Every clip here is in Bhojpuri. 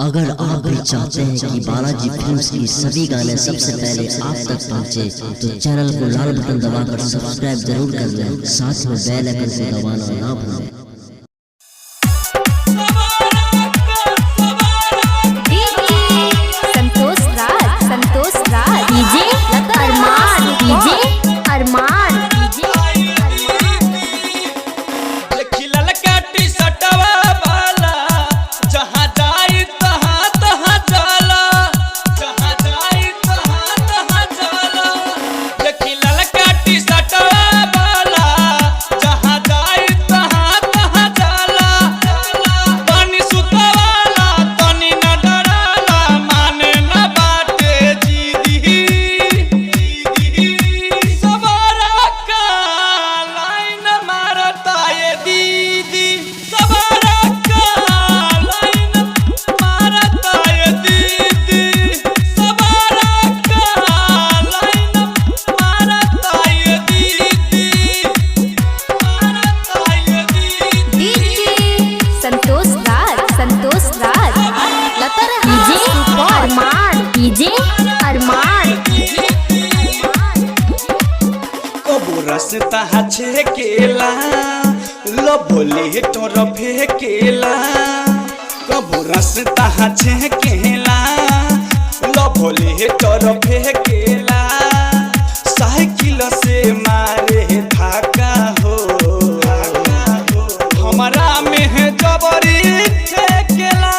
अगर आप भी चाहते हैं कि बालाजी फिल्म्स की सभी गाने सबसे पहले आप तक पहुंचे, तो चैनल को लाल बटन दबाकर सब्सक्राइब जरूर कर लें। साथ में बेल आइकन को दबाना ना भूलें। Santosh Raj, Santosh Raj, DJ Arman, DJ Arman, DJ. खिलल काटी सटवा वाला, जहाँ जाई तहाँ तहाँ जाला, जहाँ जाई तहाँ तहाँ जाला। खिलल काटी सटवा वाला, जहाँ जाई तहाँ तहाँ जाला। तनी सुतवाला तनी न डराला, माने न बाटे जीदी। सवारा का लाइन मारता ये दीदी, सवारा का लाइन मारता ये दीदी, सवारा का लाइन मारता ये दीदी, मारता ये दीदी। DJ Santosh Raj, Santosh Raj, DJ Arman, DJ Arman. कबो रसता छेकेला, लभोले तोर फेकेला। कबो रसता छेकेला, लभोले तोर फेकेला। साइकिल से मारे धाका हो, हमारा में है जबरी ठेकेला।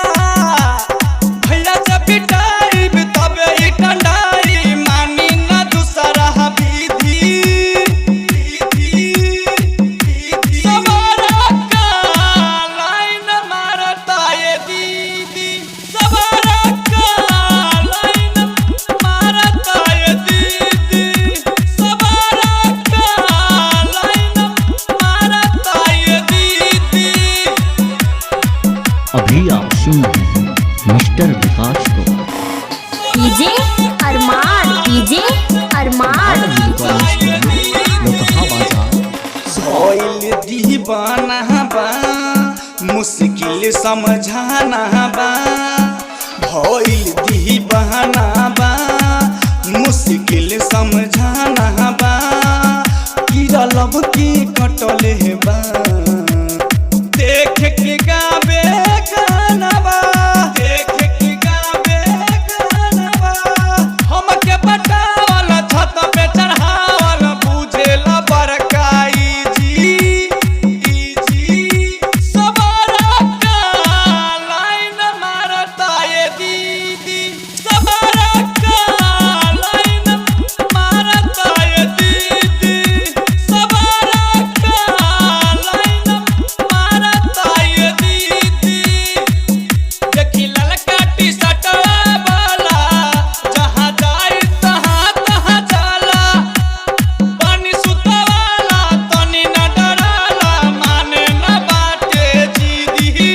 भैया से पिटाई तबे ई टंडाई, मानी ना दूसरा विधि। सवारा का लाइन मारता ये दीदी, सवारा का लाइन मारता ये दीदी, सवारा का लाइन मारता ये दीदी। अभी आप सुन रहे हैं मिस्टर विकास को। DJ Arman, DJ Arman. Balaji recording studio, Lokaha बाजार। भइल दीवाना बा, मुश्किल समझाना बा। भइल दीवाना बा, मुश्किल समझाना बा। कीड़ा लब की कटले बा, देख के गावे गाना बा, देख के गावे गाना बा। हमके पटावल छत पे चढ़ावल, बुझेला बरकाई जी, ई जी। सवारा का लाइन मारता ये दीदी, सवारा का लाइन मारता ये दीदी, सवारा का लाइन मारता ये दीदी। देखी ललकाटी सटवा वाला, जहाँ जाई तहाँ तहाँ जाला। पानी सुतवाला तनी न डराला, माने न बाटे जीदी।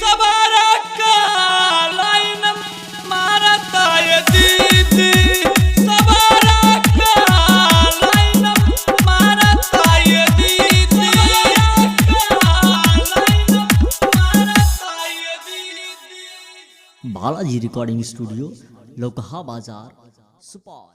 सवारा का लाइन मारता ये दीदी, सवारा का लाइन मारता ये दीदी, लाइन मारता ये दीदी। बालाजी रिकॉर्डिंग स्टूडियो, लोकहा बाजार, सुपौल।